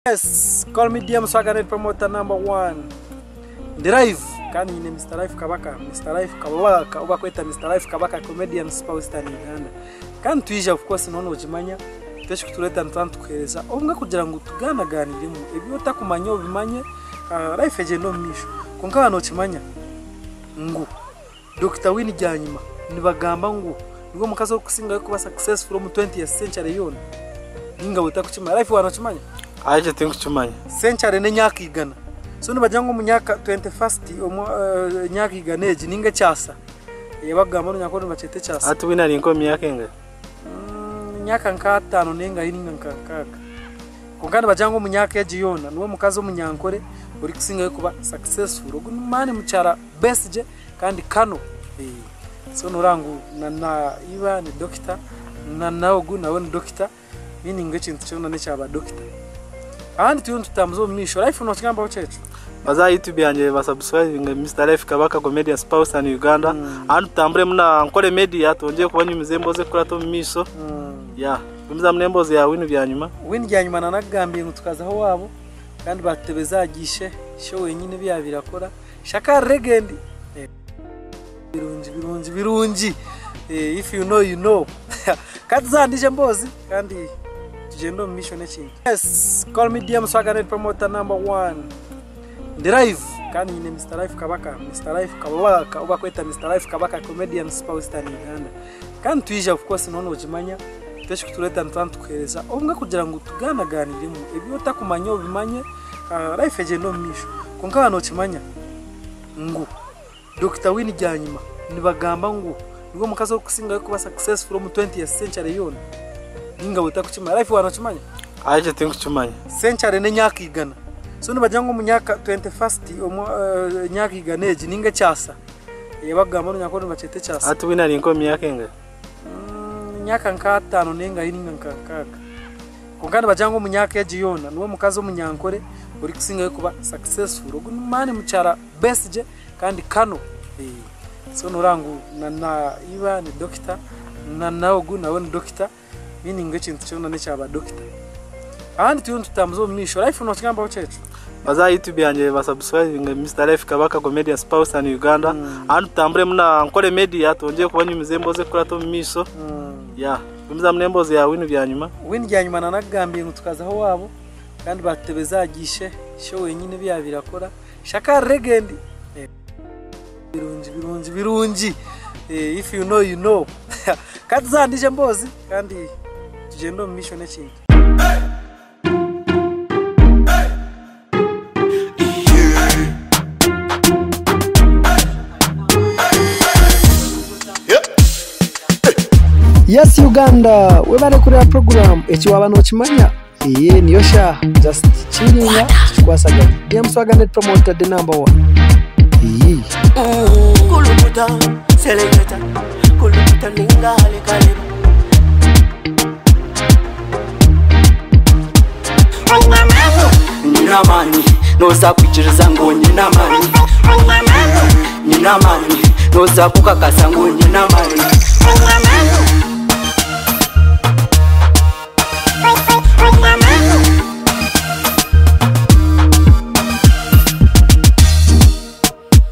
Yes, call me DM Swagger Promoter number one. Ndi live kandi nyine Mr. Life Kabaka, Mr. Life Kabaka, oba kweta Mr. Life Kabaka comedian superstar in Uganda. Kandi twija of course nono okimanya tekikutureta nituba nitukuhereza obumwe kugira ngu tugaanaganiremu ebi otakumanya obimanye uh, life egyenda omu maisho kwonka waaba nokimanya ngu Dokita Winnie Byanyima nibagamba ngu niwe mukazi orikusingayo kuba successful omu 20th century yoona. Ninga otakukimanya. Life waaba nokimanya? Aah ekyo tinkukimanya. Century n'emyaka igana. So nibagira ngu omu myaka 21st omu emyaka igana egi ninga ekyasa ei bakugamba orunyankore nibakyeta ekyasa. Hati Winnie ari nk'omu myaka engahi? Emyaka nk'ataano n'engahi ninga nka nkaaga. Kwonka nibagira ngu omu myaka egi yoona niwe mukazi omunyankore orikusingayo kuba successful. Ogu ni maani mukyara Besigye. Kandi kano so noreba ngu na na iba ni dokita na na ogu nawe ni dokita meaning ngu ekintu kyona nekya ba dokita. Ahandi turiyo nitutambuza omu maisho life nokigambaho ki ekyo? Baze aha YouTube yangye ba subscribinge Mister Life Kabaka Comedian Spouse and Uganda ahandi tutamburemu na Nkore Media twongyere kubanyumiza emboozi ekukurata omu maisho yeah gumizamu n'emboozi ya Winnie Byanyima. Winnie Byanyima nanakugambire ngu tukazaho owaabo kandi batutebeza aha ishe, ishe wenyini ebi yabaire akora. Shaka Regendi Birungi birungi birungi if you know you know Ka tuze aha ndijo emboozi kandi tugyende omu maisho n'ekintu. Yes, call me DM Swagger Net Promoter number one. Ndi live kandi nyine Mister Life Kabaka, Mister Life Kabaka, ou bakweta Mister Life Kabaka comedian superstar in Uganda. Kandi twija of course noona okimanya tekikutureeta nituba nitukuheereza obumwe kugira ngu tugaanaganiremu ebi otakumanya obimanye life egyende omu maisho. Kwonka waaba nookimanya ngu Dokita Winnie Byanyima nibagamba ngu niwe mukazi orikusingayo kuba successful omu 20th century yoona ninga otakukimanya? Life waaba nookimanya? Ekyo tinkukimanya. Century n'emyaka igana. So nibagira ngu omu myaka 21st omu emyaka igana egi ninga ekyasa Ei bakugamba orunyankore nibakyeta ekyasa. Hati Winnie ari nk'omu myaka engahi? Emyaka nk'ataano n'engahi ninga nka nkaaga. Kwonka nibagira ngu omu myaka egi yoona niwe mukazi omunyankore orikusingayo kuba successful. Ogu ni maani mukyara Besigye kandi Kano. So noreeba ngu na na iba ni dokita na na ogu nawe ni dokita meaning ngu ekintu kyona n'ekya ba dokita. Ahandi turiyo nitutambuza omu maisho. Life nokigambaho ki ekyo? Baze aha YouTube yangye ba subscribinge Mister Life Kabaka Comedian Spouse and Uganda ahandi tutamburemu na Nkore Media twongyere kubanyumiza emboozi ekukurata omu maisho yeah gumizamu n'emboozi ya Winnie Byanyima. Winnie Byanyima nanakugambire ngu tukazaho owaabo kandi batutebeza aha ishe, ishe wenyini ebi yaabaire akora. Shaka Regendi Birungi birungi birungi if you know you know. Ka tuze aha ndijo emboozi kandi tugyende omu maisho n'ekintu. Yes Uganda webare kureba program eki waba nokimanya eye niyo shaaha just chillinga tukikwasaganya DM Swagger Net Promoter the number one iyii. Kulukuta, seleketa, kulukuta ninga halikaleba. Nyine amaani, nooza kwikiriza ngu nyine amaani. Nyine amaani, nooza kukakasa ngu nyine amaani.